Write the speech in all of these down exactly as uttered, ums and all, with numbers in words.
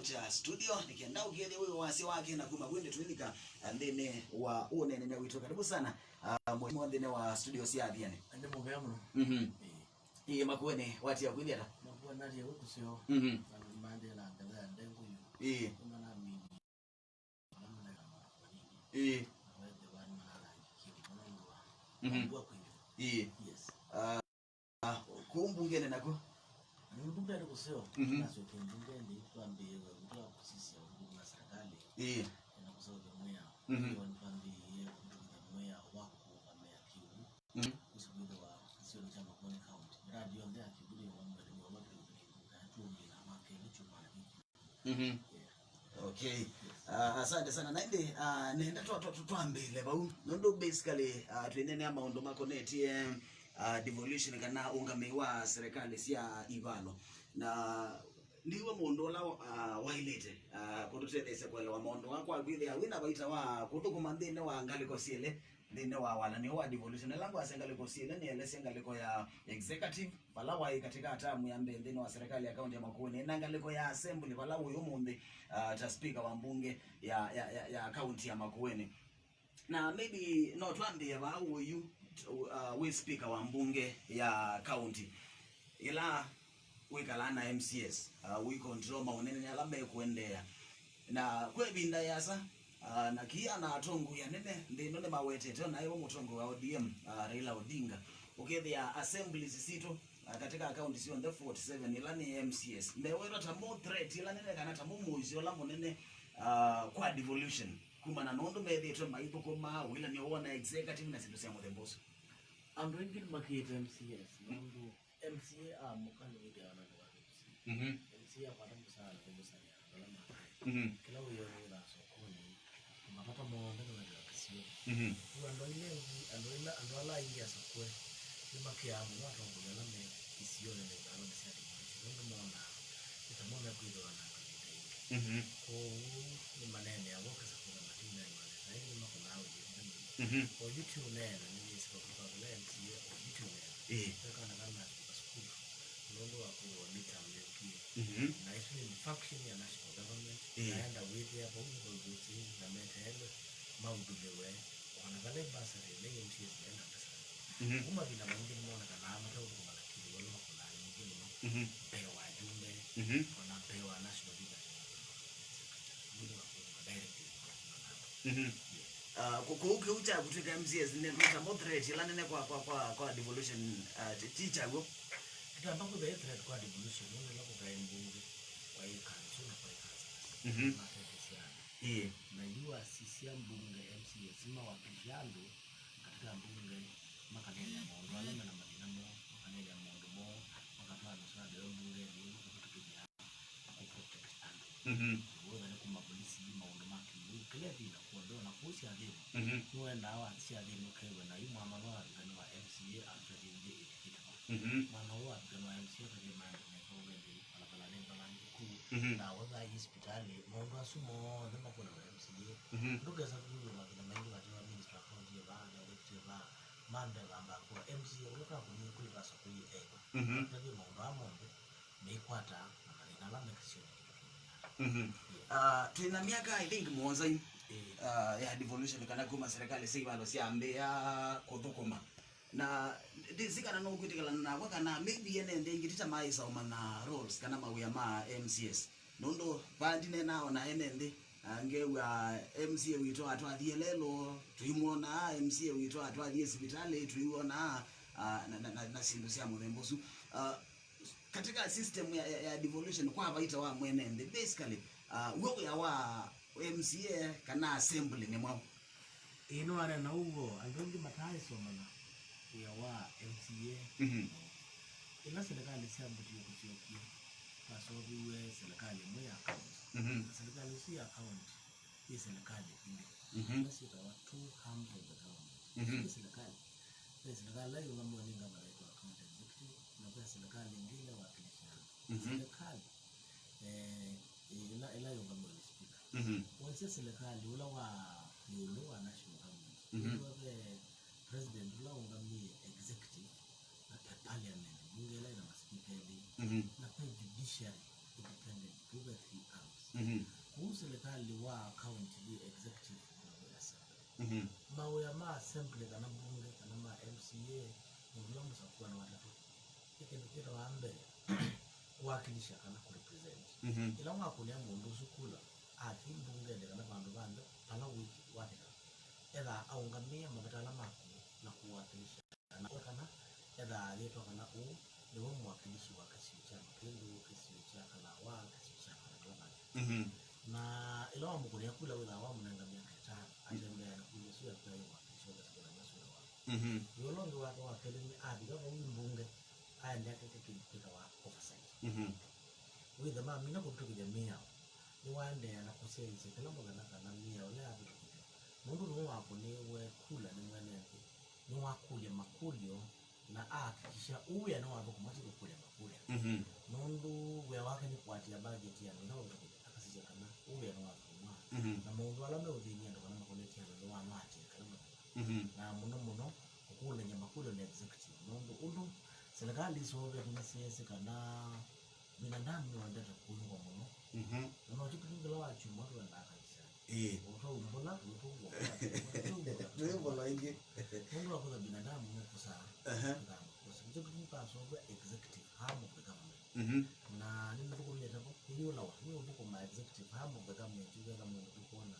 kya studio, nĩkenda ũkethĩa wĩ wasya wake na kuma kwĩndĩ twĩlika nthĩnĩ wa ũneenany'a witũ. Karibu sana, ah, mũhimo nthĩnĩ wa studio sya Athiani. Nĩ mũvea mũno. Mhm. Ĩĩ. Ĩĩ, Makueni watia kwĩthĩa ta? Makueni natia kwĩ kũseo. Mhm. Andũ nĩmaendee na ngetha ya ndengũ yu. Ĩĩ. Nĩmanamini. Ĩĩ. Mhm. Ĩĩ. Ah, kũu mbungenĩ naku? Mbungenĩ kũseo. Mhm. Nasyokie mbungenĩ, twambĩĩe wĩa witũ wa kũsisya ũthũkũmi wa serikali. Ĩĩ. Na kũseũvya mwĩao. Mhm. Ĩĩ, twambĩĩe kũthũkũma mwĩao wa kũũngamĩa kĩw'ũ. Mhm. Ũsu wĩthĩwa kĩsionĩ kya Makueni County. Mĩradi yonthe ya kĩw'ũ nĩyo wambere nĩyo wambere kũthũkũma, tũũmina mwaka ĩlĩ kyumwa na kĩkĩ. Mhm. Okay. Ah, asante sana. Na ĩndĩ, ah, nenda twa-, twa-, twa-, twambĩle vau. Nũndũ basically, ah, twĩneenea maũndũ makonetye, ah, devolution kana ũngamĩi wa serikali sya ivalo. Na ndiwe mũndũ ũla, ah, waĩlĩte, ah, kũtũtetheesya kũelewa maũndũ aa kwa kwĩthĩa wĩna vaita wa kũthũkũma nthĩnĩ wa ngalĩko syelĩ nthĩnĩ wa walanĩo wa devolution. Ĩla ngwasya ngalĩko syelĩ, nĩelesye ngalĩko ya executive, vala waĩ katika atamu ya mbee nthĩnĩ wa serikali ya kaunti ya Makueni, na ngalĩko ya assembly, vala ũĩ ũmũnthĩ, ah, ta speaker wa mbunge ya, ya, ya, ya kaunti ya Makueni. Na maybe no twambĩe vaa ũyu, uh, wĩ speaker wa mbunge ya county, ĩla wĩkalaa na M C As, uh, wĩ control maũneenany'a ala mekũendeea. Na kwa ĩvinda yĩasa, uh, na kĩĩ ana atongoi anene nthĩ ĩno nĩmawetete, ona ewe mũtongoi wa O D M, uh, Raila Odinga, ũkethĩa assemblies sitũ, uh, katika county syonthe forty seven ila nĩ M C As, mewetwa ta mo threat ĩla nene kana ta mo mũisyo ũla mũnene, uh, kwa devolution. Kumana na ũndũ methĩĩtwe maithũkũma, ũilanĩo woo na executive na syĩndũ sya mũthemba ũsu. Andũ aingĩ nĩmakĩĩte M C As, nũndũ M C A amũka nĩwĩthĩawa na andũ ma M C A. Mhm. M C A akwata mũsaala kũmbũsanĩa na andũ ala makae. Mhm. Kĩla wĩoo nĩwĩthaa sokonĩ, na mavata monthe nĩmethĩawa kĩsio. Mhm. Kwoou andũ aingĩ, andũ ila, andũ ala aingĩ asakũe, nĩmakĩaa mũno atongoi ala me isionĩ na ivalonĩ sya devolution, nũndũ monaa nĩ ta mo mekwĩthĩwa na andũ ĩvinda yingĩ. Mhm. Kwoou nĩmaneeneawa ũkesa kwĩtha matineenwa nesa, ĩndĩ nĩmakũnaa ũyĩthya mũno. Mhm. Oyu ti ũneena, nĩnĩsĩ vakuvĩ kwa kĩla M C A, oyu ti ũneena. Ĩĩ. Ve kana kala nasyoka sukulu nũndũ wa kwĩthĩwa midterm yũkie. Mhm. Na ĩsu nĩ function ya national government. Ĩĩ. Naenda wĩthĩa vau nĩvo ĩvĩtĩ na meteele maũndũmĩwe, o na vala bursary, na M C As maenda mbesa. Mhm. Kuma mavinda maingĩ nĩmonekanaa mateũthũkũma na kĩw'ũ, vala makũnaa aingĩ mũno. Mhm. Mbee wa ajumbe, mhm, o na mbee wa national leaders. Nũndũ wa kũthũkũma directly na andũ. Mhm. Yes. Ah, kũ-, kũu kĩu kya kũtw'ĩka M C As nĩ, nĩ ta mo threat ĩla nene kwa, kwa, kwa, kwa devolution, ah, ti, ti kyaw'o. Kĩtamba kwĩthwa ĩ threat kwa devolution, nũndũ ĩla kũkae mbunge kwa ĩkanzũ na kwa ĩkanzũ. Mhm. Matetheesya andũ. Ĩĩ. Na yu wasisya mbunge M C As mawakilisha andũ katika mbunge, makaneenea maũndũ ala mena mathĩna moo, makaneenea maũndũ moo, makatwaa mĩswada yoo mbungenĩ, makavĩtũkĩthya kũ protect andũ. Mhm. Whether nĩ kuma polisi, maũndũ ma kĩw'ũ, kĩla ĩvinda kw'onthe, o na kũu syathĩnĩ. Mhm. Nĩwendaa wathi syathĩnĩ ũkew'a na yu mwana ũla wavika nĩ wa M C A, amsya thĩnĩ ĩkĩte va. Mhm. Mwana ũla wavika nĩ wa M C A, atavye maende nesa ũvethĩ, valavalanĩ, mbalanĩ, thukuru, mhm, ndawa thaa ii sipitalĩ, maũndũ asu monthe makũnawa M C A. Mhm. Ndũkesa kũthũkũma mavinda maingĩ vate wa minister wa county eva, director eva, mambe vamba kũa M C A ũla twakũnie kwĩ vasakũie eva. Mhm. Atavye maũndũ aa monthe meikwataa na mathĩna ala me kĩsionĩ kitũ tũmĩnaa. Mhm. Yeah. Ah, twĩ na myaka, I think, mũonza yu, eh, ah, ya devolution kana kuma serikali sya ivalo syambĩĩa kũthũkũma. Na ndĩsĩ kana no ũkwĩtĩkĩlana nakwa kana maybe ene nthĩ ingĩ ti ta maaĩsa ũmanya roles kana mawĩa ma M C As. Nũndũ vaa ndineenaa o na ene nthĩ, ah, ngew'a M C A witũ atwathie lelũ, tũimwonaa, M C A witũ atwathie sivitalĩ, tũiwonaa, ah, na, na, na, na syĩndũ sya mũthemba ũsu. Ah, katika system ya, ya, ya devolution kwa vaita wa mwene nthĩ, basically, ah, w'o wĩa wa M C A kana assembly nĩ mwaũ? Ĩĩ, nĩwaneena ũw'o, andũ aingĩ mataaĩsa ũmanya wĩa wa M C A. Mhm. Ĩla silikalĩ syambĩtie kũsyokie, kwaseũviw'e silikalĩ ĩmwe ya county. Mhm. Na silikalĩ ĩsu ya county yĩ silikalĩ ilĩ. Mhm. Ila syĩtawa two arms of the government. Mhm. Ĩsu nĩ silikalĩ. Ve silikalĩ ĩla yĩũngamĩwe nĩ ngavana yĩtawa county executive, na ve silikalĩ ĩngĩ ĩla ĩwakilishaa andũ. Mhm. Silikalĩ, eh, ĩla, ĩla yĩũngamĩwe nĩ speaker. Mhm. Wonzya silikalĩ ũla wa ĩũlũ wa national government. Mhm. Nĩw'o ve president ũla ũngamĩe executive, na ve parliament, mbunge ĩla ĩna maspika elĩ, mhm, na ve judiciary independent, kũu ve three arms. Mhm. Kũu silikalĩ wa county yĩ executive na wĩ assembly. Mhm. Mawĩa ma assembly kana mbunge kana ma M C A, mũndũ ũla mũsakũa nĩ watatũ. Nĩ kĩndũ kĩtawa mbee, kũwakilisha kana kũrepresent. Mhm. Ĩla wakũnĩa mũndũ ũsu kula, athi mbungenĩ kana vandũ vanthe, vala wĩki wathela, ethaa aũngamĩe mavata ala maku na kũwakilisha. Kana, kana ethaa ayĩtwa kana ũũ nĩwe mwakilishi wa kĩsio kya Makindu, kĩsio kya Kalawa, kĩsio kya Kalawa. Mhm. Na ĩla wamũkũnĩa kula wĩthaa wamũnenga myaka ĩtano, atembea na kula ĩsu yaku ya wakilisha ũkasakũla masũla waku. Mhm. Wĩa ũla ũngĩ wake wa kelĩ nĩ avika vau mbunge, aendea kĩndũ kĩtawa oversight. Mhm. Wĩthe mamina kũvĩtũkĩthya mĩao, nĩwaendeea na kũsyaĩĩsya kĩla mũthenya kana mĩao ĩla yavĩtũkĩthw'a. Nũndũ nũũ wakũnĩiwe kula nĩ mwene nthĩ, nĩwakũlya makũlyo na aakikisha ũũ wĩa nĩwathũkũma ti kũkũlya makũlyo. Mhm. Nũndũ wĩa wake nĩ kũatĩĩa budget ya andũ ĩla ũvĩtũkĩte, akasisya kana ũũ wĩa nĩwathũkũma. Mhm. Na maũndũ ala meũthĩny'a andũ kana makonetye andũ nĩwanwaatĩĩa kĩla mũthenya. Mhm. Na mũno mũno, kũkũlany'a makũlyo nĩ executive, nũndũ ũndũ silikalĩ ĩseũvĩtye nĩsyeesĩ kana binadamu nĩwendete kũĩngwa mũno. Mhm. Na nokyo kĩtumi kĩla wa kyumwa tũendaa kanisani. Ĩĩ. Ũtaumbũla, ũtũngwa, ũtũmbũla. Nĩmbũla ĩngĩ. Nũndũ wa kwĩtha binadamu nũkũsaa. Aha. Kũsaa nũkũsaa. Nĩkyo kĩtumi kwaseũvw'a executive arm of the government. Mhm. Na nĩnĩthũkũmĩte vo, nĩyũlawa, nĩũthũkũma executive arm of the government, ũketha mũndũ tũkwona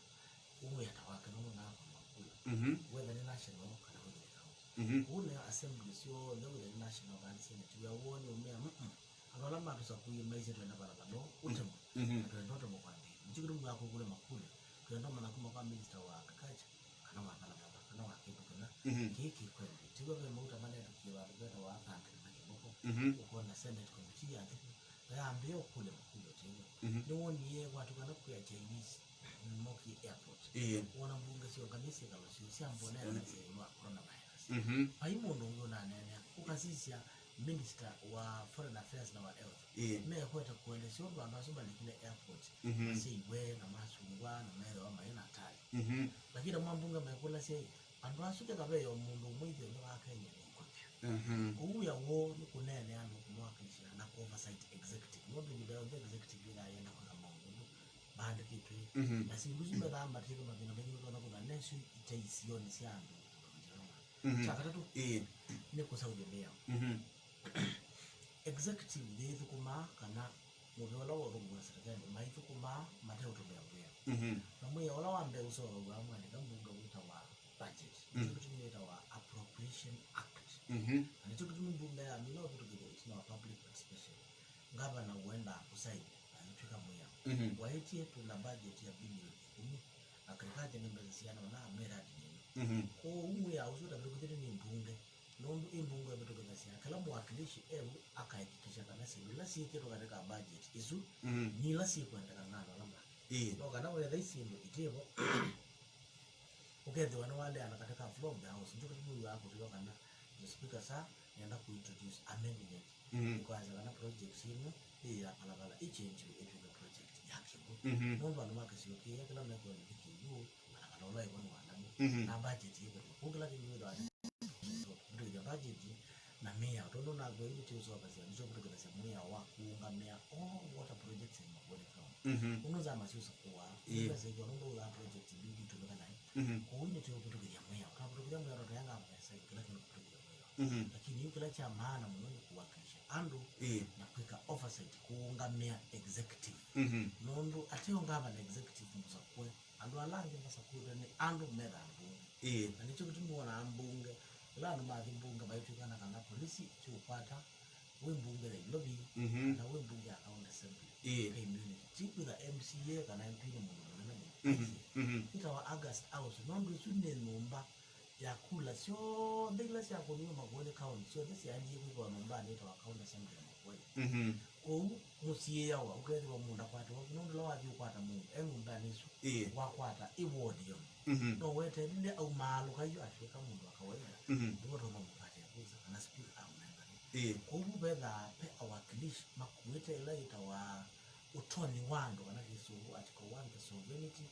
ũũ wĩa ta wake nũnũnaa kũma kula. Mhm. Whether nĩ national kana whether nĩ county. Mhm. Kũu nĩyo assembly syonthe, whether nĩ national kana nĩ senate, wĩa woo nĩ ũmea, mm-mm. Andũ ala matũsakũie maisye twenda vala vano ũtemwe, mhm, na twenda ũtemwe kwa nthĩ. Nĩkyo kĩtumi wa kũkũlya makũlyo, twenda ũmanya kuma kwa minister wa agriculture, kana wa vala vano, kana wa kĩndũ kĩna, mhm, kĩĩ kĩkwendĩ. Tiw'o ve mauta manetũkie vandũ vetawa Athangĩ na Kĩmũko, mhm, ũkona senate committee yathikũ, na yambĩĩa ũkũlya makũlyo tĩw'o. Mhm. Nĩwonie kwatũkana kwĩa Chinese mokie airport. Ĩĩ. Wona mbunge syongamie syĩkalo syoo sya mbonea, mm, na syĩ wa coronavirus. Mhm. Vai mũndũ ũngĩ ũnaneenea, ũkasisya minister wa foreign affairs na wa health. Ĩĩ. Mekwete kũelesya ũndũ andũ asu malikile airport, mhm, masyaĩwe na masungwa na methĩwa maĩ na atali. Mhm. Lakini amwe ambunge mekũlasya, ĩ, andũ asu keka ve o mũndũ ũmwe ithyonthe wa Kenya nĩ ngũthi. Mhm. Kũu wĩa woo nĩ kũneenea andũ kũmwakilisha na kũ oversight executive. Nũndũ ĩvinda yonthe executive yĩthaa yenda kwĩka maũndũ ũndũ maandĩkĩtwe. Mhm. Na syĩndũ isu methaa matĩke mathĩna maingĩ nĩtwona kũna nesyo ite isionĩ sya andũ. Mhm. Kya katatũ, ĩĩ, nĩ kũsaũthya mĩao. Mhm. Executive yĩthũkũmaa kana mũvĩa ũla wa ũthũkũma na serikali maithũkũmaa mateũtũmĩa mũvĩa. Mhm. Na mwĩao ũla wa mbee ũseũvaw'a mwandĩka mbunge wĩtawa budget. Mm. Nĩkyo kĩtumi yĩtawa Appropriation Act. Mhm. Na nĩkyo kĩtumi mbunge yamina ũvĩtũkĩthya ĩtina wa public participation. Ngavana ũendaa kũsaini na ayĩtw'ĩka mwĩao. Mhm. Waĩtye twĩna budget ya bilioni ĩkũmi, agriculture nĩ mbesa siana ona miradi nĩ ĩno. Mhm. Kwoou mwĩao ũsu ũtavĩtũkĩthĩtw'e nĩ mbunge, nũndũ ĩ mbunge ĩvĩtũkĩthasya kĩla mwakilishi evu akaĩkikisha kana syĩndũ ila syĩkĩtwe katika budget ĩsu, mhm, nĩ ila syĩkwendekana na andũ ala mangĩ. Ĩĩ. No kana wetha syĩndũ itĩvo, ũkethĩwa nĩwaleana katika floor of the house. Nĩkyo kĩtumi wĩw'aa kũtwĩwa kana, "The speaker, sir, nĩenda kũ introduce amendment." Mhm. Nĩkwasya kana project ĩno ĩ ya valavola ĩchenjiwe ĩtw'ĩke project ya kĩw'ũ. Mhm. Nũndũ andũ ma kĩsio kĩĩ kĩla mekwenda nĩ kĩw'ũ, valavola ũla ĩvo nĩ wanamu. Mhm. Na budget ĩkwendwa. Kũu kĩla kĩngĩ wĩthĩwa nĩ kũvĩtũkĩthya budget na mĩao. Tondũ nakw'a ĩndĩ tĩũsovasya, nĩtũvĩtũkĩthasya mwĩao wa kũũngamĩa all water projects in Makueni County. Mhm. Ũndũ nzama syũsakũaa, ĩĩ, mbesa ikw'a nũndũ wa project mbingĩ itũmĩka naĩ. Mhm. Kwoou nĩtũvĩtũkĩthya mwĩao. Twavĩtũkĩthya mwĩao, tũtaengaa mbesa, kĩla kĩndũ kĩvĩtũkĩthya mwĩao. Mhm. Lakini yu kĩla kya maana mũno nĩ kũwakilisha andũ, ĩĩ, na kwĩka oversight, kũũngamĩa executive. Mhm. Nũndũ ateo ngavana executive mũsakũe, andũ ala angĩ masakũĩtwe nĩ andũ methaa mbunge. Ĩĩ. Na nĩkyo kĩtumi wonaa mbunge, ĩla andũ mathi mbunge maitwĩkana kana polisi tiũkwata wĩ mbunge ya Nairobi, mhm, kana wĩ mbunge ya county assembly, ĩĩ, ka immunity. Ti kwĩtha M C A kana M P nĩ mũndũ mũnene mũno. Mhm. Ĩtawa August House, nũndũ ĩsu nĩ nyũmba ya kula syonthe ila syakũniwe Makueni County, syonthe syaendie kwĩkĩwa nyũmbanĩ ĩtawa County Assembly ya Makueni. Mhm. Kwoou mũsiĩĩawa ũkethĩwa mũndũ akwatĩwa, nũndũ ũla wathi ũkwata mũndũ e nyũmbanĩ ĩsu, ĩĩ, wakwata ĩ ward yonthe. Mhm. No weteelile aumaalũka yu atw'ĩka mũndũ wa kawaida, mhm, nĩw'o ũtonya mũkwatĩa visa kana speaker amũnengane. Ĩĩ. Kwoou vethaa ve awakilishi makuĩte ĩla yĩtawa ũtonyi wa andũ, kana kĩsũngũ article one, the sovereignty,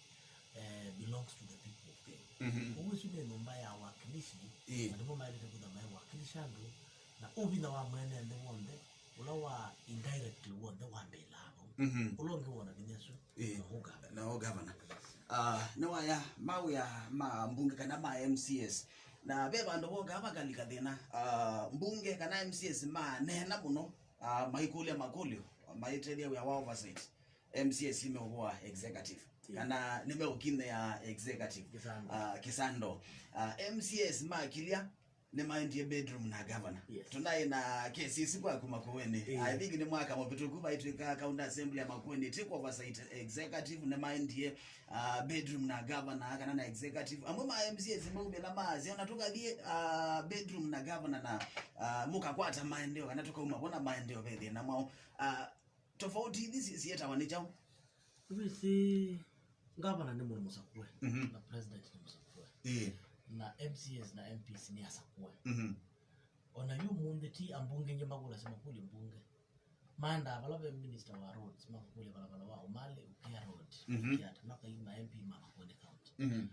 eh, belongs to the people of Kenya. Mhm. Ũu ĩsu nĩ nyũmba ya wakilishi, ĩĩ, na nĩmo maĩlĩte kwĩtha maiwakilisha andũ, na ũvinya wa mwene nthĩ w'onthe, ũla wa indirectly w'onthe wambĩĩlaa vau. Mhm. Ũla ũngĩ wona vinya ĩsu, ĩĩ, no Governor. Uh, nĩwaya mawĩa ma mbunge kana ma M C As. Na ve vandũ vokaa vakalika thĩna. Uh, mbunge kana M C As maneena mũno, uh, maikũlya makũlyo, maitethya wĩa wa oversight. M C As nĩmeũvũa executive. Yeah. Kana nĩmeũkinyĩa executive. Kĩsando. Uh, kĩsando. Uh, M C As makilya nĩmaendie bedroom na governor. Yes. Tũnaĩ na kesi isu kwaku Makueni. Yeah. I think nĩ mwaka mũvĩtũku vaitwĩka county assembly ya Makueni take oversight executive nĩmaendie uh, bedroom na governor kana na executive. Amwe ma M C As maumĩla maasya ona tũkathie uh, bedroom na governor na uh, mũkakwata maendeeo kana tũkauma vona maendeeo ve thĩna mwaũ. Uh, tofauti ithi si- sietawa nĩ kyaũ? Wĩsĩ, ngavana nĩ mũndũ mũsakũe, Mhm. na president nĩ mũsakũe, Ĩĩ. na M C As na M Ps nĩ asakũe. Mhm. Ona yu mũnthĩ ti ambunge ingĩ makũlasya makũlye mbunge. Maendaa vala ve minister wa roads, makakũlya valava wa Umali, Ukia Road, Mhm. Ukia, makaima M P ma Makueni County. Mhm.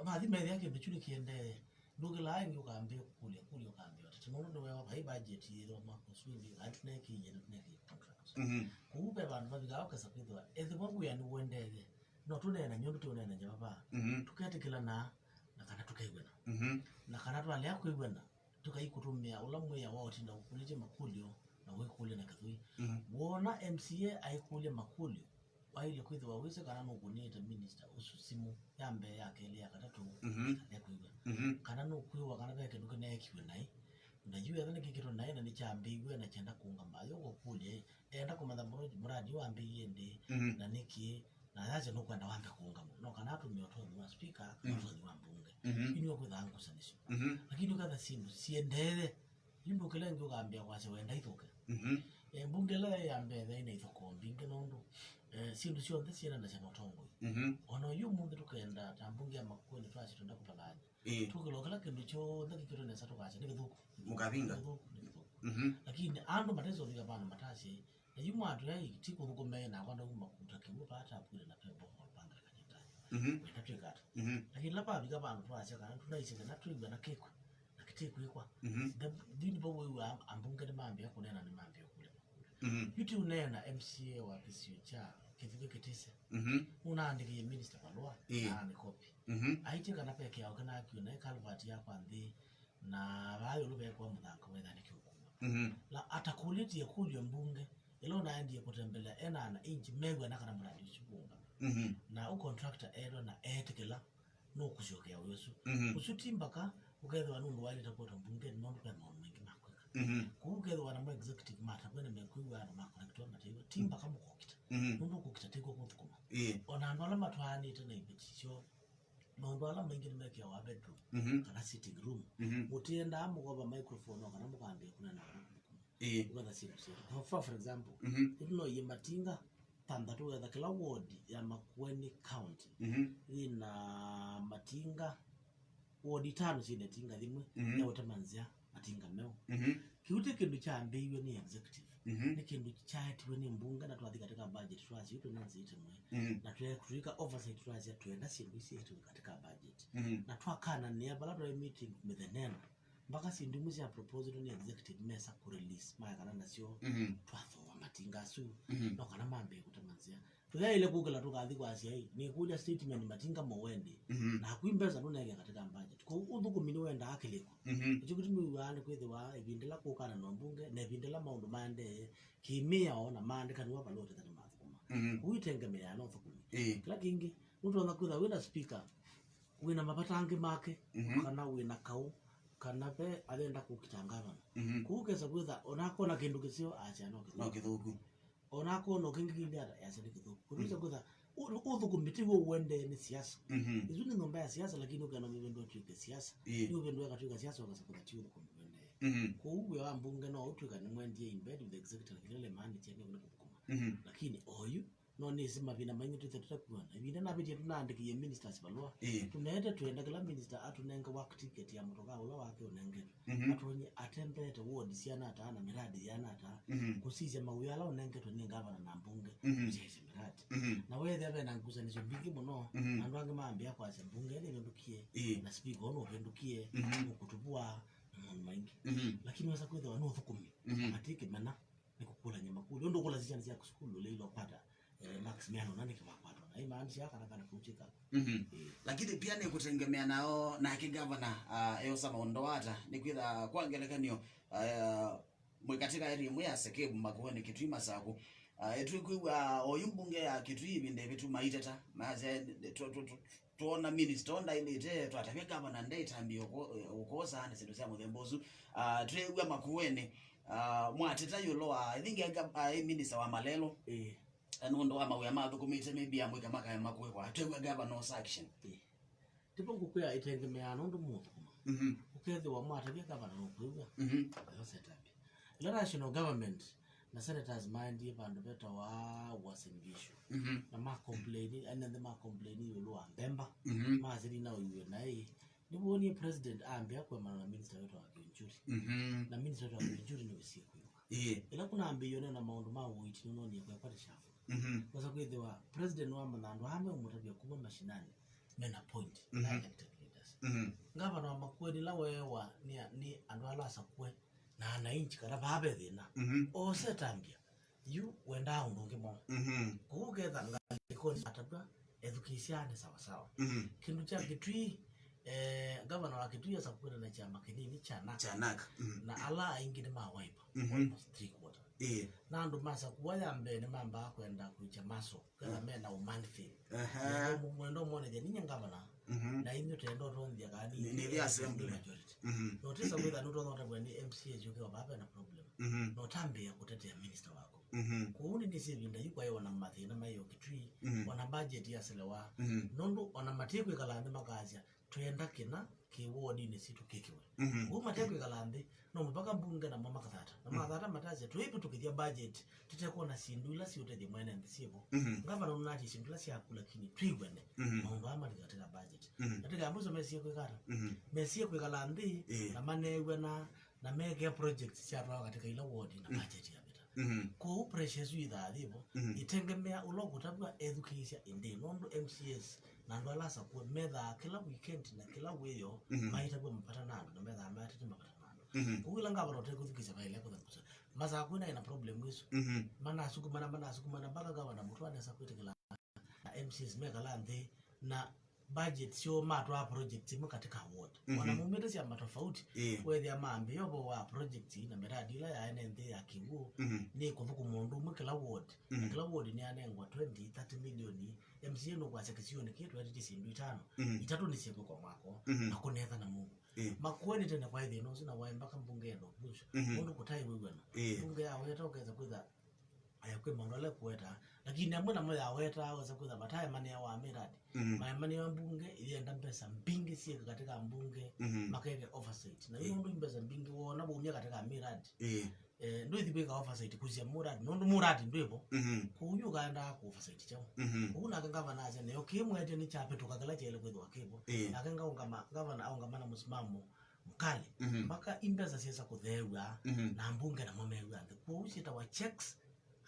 Mathi methĩa kĩndũ kyu nĩkĩendee, ndũkĩlaa ĩngĩ ũkambĩa kũkũlya kũlya, ũkambĩa ũtete. Nũndũ nĩwewa vai budget yĩthwa mwaka ũsu ĩngĩ, kana tũnekĩie, tũnekĩie contract. Mhm. Kũu ve vandũ mavikaa ũkesa kwĩthĩwa, ethĩwa wĩa nĩũendee, no tũneena nyũndũ tũneena nyavava. Mhm. Tũketĩkĩlana na kana tũkew'ana. Mhm. Na kana twalea kwĩw'ana, tũkaikũtũmĩa ũla mwĩa wa ũtinda ũkũlĩtye makũlyo na wĩkũlya na kĩthũi. Mhm. Woona M C A aikũlya makũlyo, waĩle kwĩthĩwa wĩsĩ kana nũkũnĩte minista ũsu simũ ya mbee, ya kelĩ, ya katatũ, Mhm. kana kwĩw'a. Mhm. Kana nũkwĩwa kana ve kĩndũ kĩneekiwe naĩ. Na yu ethwa nĩkĩkĩtwe naĩ na nĩkyambĩĩw'e na kyenda kũũngama, yo kũkũlya ĩ, enda kũmanya mũra- mũradi ũũ wambĩĩie ndĩ, Mhm. na nĩkĩ, na yasya nũkwenda wambe kũũngama. No kana atũmĩa ũtonyi wa spika, Mhm. ũtonyi wa mbunge. Mhm. Yu nĩwe kwĩthaa ngusanĩsyo. Mhm. Lakini ũketha syĩndũ siendee, yu ndũkĩla ĩngĩ ũkambĩa kwasya wenda ithũke. Mhm. Eh, mbunge ĩla yaĩ ya mbee yaĩ na ithokoo mbingĩ nũndũ, eh, syĩndũ syonthe syendanasya na ũtongoi. Mhm. Ona yu ũmũnthĩ tũkenda ta mbunge ya Makueni twasya twenda kũvalany'a. Ĩĩ. Tũkĩlwa kĩla kĩndũ kyonthe kĩkĩtwe nesa tũkasya nĩ kĩthũku. Mũkavinga. Nĩ kĩthũku, nĩ kĩthũku. Mhm. Lakini andũ matesovika vandũ matasya, na yu mwatwĩa ti kũthũkũma ĩ nakwa ndauma kũta kĩw'ũ vaa tapwile na pembo hall pangalekanyĩtanya. Mhm. Wenda twĩka ata? Mhm. Lakini la pavika vandũ twasya kana tũnaisye kana twĩw'a na kĩkw'ĩ na kĩtĩkwĩkwa. Mhm. Nthĩnĩ vau wĩw'aa ambunge nĩmambĩa kũneena, nĩmambĩa kũlya makũlyo. Mhm. Yu ti ũneena M C A wa kĩsio kya Kĩthuke Kĩtĩsya. Mhm. Nũnaandĩkĩie minista valũa, Ĩĩ. na nĩ kopi. Mhm. Aĩtye kana ve kĩao kĩnaakiwe naĩ culvert yakwa nthĩ, na vaa ĩũlũ veekwa mũthanga wetha nĩ kĩũkuma. Mhm. Na atakũlĩtie kũlyo mbunge, ĩla ũnaendie kũtembelea ena ana inji mew'ana kana mũradi ũsu kũũngama. Mhm. Na ũ contractor eetwa na eetĩkĩla nũkũsyokea wĩa ũsu. Mhm. Ũsu ti mbaka ũkethĩwa nũndũ waĩlĩte kwetwa mbungeni nũndũ ve maũndũ maingĩ ma kwĩka. Mhm. Kũu ũkethĩwa namo executive matavwene mekwĩw'a andũ ma connectwa mateiwe, ti mbaka mũkokita. Mhm. Nũndũ ũkũkita tĩkw'o kũthũkũma. Ĩĩ. Ona andũ ala matwaanĩte na iveti syoo, maũndũ ala maingĩ nĩmekĩawa bedroom, Mhm. kana sitting room. Mhm. Mũtiendaa mũkova microphone o kana mũkambĩa kũneena kana kũthũkũma. Ĩĩ. Ũketha syĩndũ syetu. For, for, for example, Mhm. ĩtũnoie matinga thanthatũ, wetha kĩla ward ya Makueni County Mhm. yĩna matinga, ward itano syĩna itinga yĩmwe Mhm. ya ũtema nzĩa, matinga meũ. Mhm. Kĩu ti kĩndũ kyambĩĩiw'e nĩ executive. Mhm. Nĩ kĩndũ kyaetiwe nĩ mbunge na twathi katika budget twasya yu twĩna nzĩa ĩtemwe. Mhm. Na twe- tũika oversight twasya twenda syĩndũ isu syĩtwe katika budget. Mhm. Na twakananĩa vala twaĩ meeting mĩthenena. Mpaka syĩndũ imwe sya proposed nĩ executive mesa kũ release maekana nasyo Mhm. twathooa matinga asu Mhm. no kana mambĩe kũtema nzĩa. Tũyaĩle kũkĩla tũkathi kwasya ĩ, nĩkũlya statement matinga mowendi Mhm. naku mbesa ndũnenge katika budget. Kwoou ũthũkũmi nĩwendaa kĩlĩko. Mhm. Nĩkyo kĩtumi wĩw'aa nĩ kwĩthĩwa ĩvinda ĩla kũkananwa mbunge na ĩvinda ĩla maũndũ maendee kĩmĩao na maandĩkanĩwa valũa ũtethani mathũkũma. Mhm. Kwoou itengemeaa na ũthũkũmi. Ĩĩ. Kĩla kĩngĩ, nũtonya kwĩthĩwa wĩna speaker wĩna mavata angĩ make, Mhm. kana wĩna kaũ, kana ve ayenda kũkita ngavana. Mhm. Kũu ũkesa kwĩtha, onakona kĩndũ kĩseo, asya no No kĩthũku. Kĩthũku. Onakona kĩngĩ kĩndĩ ata, asya nĩ kĩthũku. Kũtusa Mhm. kwĩtha, ũ- ũthũkũmi ti w'o ũendee nĩ siasa. Mhm. Isu nĩ nyũmba ya siasa, lakini ũkenda mĩvĩndũ atwĩke siasa. Ĩĩ. Nĩ ũvĩndũ akatwĩka siasa, ũkasa kwĩtha ti ũthũkũmi ũendee. Mhm. Kũu wĩa wa mbunge no ũtwĩka nĩ mwendie in bed with the executive, kĩla le maandĩkia nĩ ũndũ kũthũkũma. Mhm. Lakini oyu, no nĩsĩ mavinda maingĩ twĩthĩte tũtakwona. Ĩvinda navĩtie tũnaandĩkĩie ministers valũa. Ĩĩ. Tũmeete twenda kĩla minister atũnenge work ticket ya mũtokaa ũla wake ũnengetwe. Mhm. Atwony'e atembeete ward siana ata na miradi yana ata. Mhm. Kũsisya mawĩa ala ũnengetwe nĩ ngavana na mbunge. Mhm. Kũsisya miradi. Mhm. Na weethĩa ve na ngusanĩsyo mbingĩ mũno, Mhm. andũ angĩ maambĩa kwasya mbunge nĩvĩndũkie, Ĩĩ. na speaker ũũ nũvĩndũkie, Mhm. nũkũtũvũa, na maũndũ maingĩ. Mhm. Lakini wesa kwĩthĩwa nũthũkũmi, Mhm. matikĩmena. Nĩ kũkũlany'a makũlyo. Ũndũ ũkũlasya syana syaku sukulu ũleile ũkwata, eh, marks meana ũna nĩkĩ wakwatwa na Naimaanisha kana kana kũutika. Mhm. Ĩĩ. Lakini pia nĩ kũtengemea nao nake gavana, ah, eosa maũndũ ata, nĩ kwĩtha kwa ngelekany'o, ah, mwĩ katika area ĩmwe ya Sekebu, Makueni, Kitui, Masaku. Ah, ĩtwĩkwĩw'a oyu mbunge ya Kitui ĩvinda ĩvĩtu maiteta, masya, tũ-, tũ-, tũ-, twona minister ndaĩlĩte, twatavya gavana ndaĩtambie ũko-, ũkosa na syĩndũ sya mũthemba ũsu. Ah, twĩw'a Makueni, ah, mwateta ĩũlũ wa, I think, eka-, ah, ĩ minister wa malelũ. Ĩĩ. Eh, nũndũ wa mawĩa mathũkũmĩte, maybe amwĩka makae makwĩkwa, twĩw'a gavana osa action. Ĩĩ. Ndipo ngũkwĩa ĩtengemeaa nũndũ mũthũkũma. Mhm. Ũkethĩwa mwatavya gavana nũkwĩw'a. Mhm. Ayosetambia. Ĩla national government na senators maendie vandũ vetawa Uasin Gishu. Mhm. Na ma complain, ananthe ma complain ĩũlũ wa mbemba. Mhm. Masili na ũiwe naĩ. Nĩwonie president ambĩa kũemana na minister wetawa Kiunjuri. Mhm. Na minister wetawa Kiunjuri nĩwĩsie kwĩw'a. Ĩĩ. Ĩla kũnambĩĩie ũneena maũndũ ma ũiiti nĩnonie kwekwa nĩ shafu. Mhm. Kwasa kwĩthĩwa president nĩwamanya andũ aa meũmũtavya kuma mashinani mena point, mhm, na elected leaders. Mhm. Ngavana wa Makueni ĩla weewa nĩ, nĩ andũ ala asakũe na anainchi kana vaa ve thĩna. Mhm. Osetambia, yu wendaa ũndũ ũngĩ mwaũ. Mhm. Kũu ketha ngalĩkonĩ atavw'a ethukĩĩsya nĩ sawasawa. Mhm. Kĩndũ kya Kitui, eh, ngavana wa Kitui asakũĩte na kyama kĩnini kya nak. Kya nak. Mhm. Na ala aingĩ nĩ ma Wiper, mhm, almost three quarter. Ĩĩ. Na andũ masakũa ya mbee nĩmambaa kwenda kwĩkya muscle, ketha, mm, mena ũmanfil. Aha. Mwenda ũmonethya ninyie ngavana, mhm, na inyuĩ tenda ũtonthia kana nĩ, nĩ the assembly majority. Mhm. Na ũtisa kwĩtha nũtonya ũtavw'a nĩ M C As yũke vaa vena problem. Mhm. Na ũtambĩĩa kũtetea minister waku. Mhm. Kwoou nĩnĩsĩ ĩvinda yu kwaĩ ona mathĩna maĩ o Kitui, mhm, ona budget yaselewa. Mhm. Nũndũ ona matikwĩkala nthĩ makasya, twenda kĩna kĩ wodinĩ sitũ kĩkĩwe. Mhm. Kwoou matekwĩkala nthĩ, no mũvaka mbunge namo makathata. Na, mhm, mathata matasya, tũivĩtũkĩthya budget, tũtekwona syĩndũ ila siũtethya mwene nthĩ syĩvo. Mhm. Ngavana nũnatie syĩndũ ila syaku, lakini twĩw'ane, mhm, maũndũ aa mali katika budget. Mhm. Katika ambuso mesie kwĩka ata? Mhm. Mesie kwĩkala nthĩ, ĩĩ, na maneew'ana na mekĩa projects syatwawa katika ila ward na, mm, budget yavĩta. Mhm. Kwoou pressure ĩsu yĩthaa yĩvo, mhm, ĩtengemea ũla ũkũtavw'a ethukĩĩsya ĩndĩ, nũndũ M C As na andũ ala asakũe methaa kĩla weekend na kĩla wĩoo, mhm, maitavw'a mavata na andũ na methaa maatĩte mavata na andũ. Mhm. Kwoou ĩla ngavana ũtekũthukĩĩsya vaĩle kũtha kũsa. Masakũe naĩ na problem ĩsu. Mhm. Manasukumana, manasukumana mpaka gavana mũtũ anesa kwĩtĩkĩla na M C As mekala nthĩ na budget syoo matwaa project imwe katika ward. Mhm. Ona maumĩte syama tofauti, ĩĩ, wethĩa mambĩĩa ũvoo wa project na miradi ila yaene nthĩ ya kĩw'ũ, mhm, nĩ kũthũkũma ũndũ ũmwe kĩla ward. Na, mhm, kĩla ward nĩyanengwa twenty, thirty million. M C A nũkwasya kĩsionĩ kĩĩ twetĩtye syĩndũ itano, mhm, itatũ nĩsyĩkwĩkwa mwako, mhm, na kũnetha na mũuo. Ĩĩ. Makueni tene kwaĩ thĩna ũsu na waĩ mpaka mbunge yenda ũvunjwa. Mhm. Nũndũ kũtaĩ wĩw'ano. Ĩĩ. Mbunge yaweta ũkesa kwĩtha eh, kwĩ maũndũ ala ĩkũweta, lakini amwe namo yawetaa wesa kwĩtha mataemanĩawa miradi. Mhm. Maemanĩawa mbunge ĩyenda mbesa mbingĩ syĩke katika mbunge, mhm, makeke oversight. Na, ĩĩ, yu nũndũ mbesa mbingĩ woona waumya katika miradi, ĩĩ, eh, ndwĩthi kwĩka oversight kũsya muradi, nũndũ muradi ndwĩvo. Mhm. Kwoou yu ũkaendaa kũ oversight kyaũ? Mhm. Kwoou nake ngavana asya, nĩyo kĩĩ mwetye nĩkyavĩtũka kĩla kyaĩle kwĩthĩwa kĩvo. Ĩĩ. Nake ngaũngama, ngavana aũngama na mũsimamo mũkali, mhm, mpaka imbesa syesa kũtheew'a, mhm, na mbunge namo mew'a nthĩ. Kwoou syĩtawa checks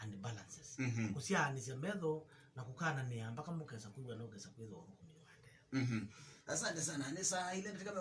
and balances. Mhm. Kũsyaanĩsya metho na kũkananĩa mpaka mũkesa kwĩw'a na ũkesa kwĩthwa ũthũkũmi nĩwaendeea. Mhm. Asante sana. Nĩ saa ilĩ ndatĩka